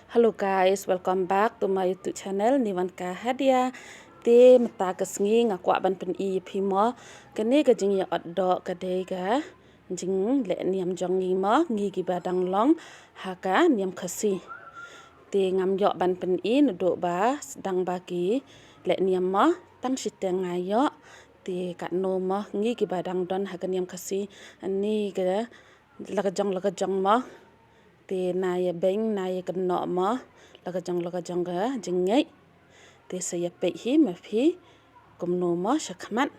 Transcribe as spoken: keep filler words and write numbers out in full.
Hello guys, welcome back to my YouTube channel, Niwanka Hadia. Te mynta ka sngi nga kwah ban pyni ïa phi mo, kane ka jingïaot doh ka dei ka jingleh niam jong ngi mo, ngi kiba dang long ha ka niam Khasi. Te ngam ïoh ban pyni naduh ba sdang ba ki leh niam mo, tang shiteng nga ïoh. Te katno mo ngi kiba dang don ha ka niam Khasi, ani ka la ka jong la ka jong mo. Te na ïa beiñ na ïa kynnoh mo, la ka jong la ka jong ka jingngeit. Te sa ïa peit hi ma phi kumno mo sha khmat.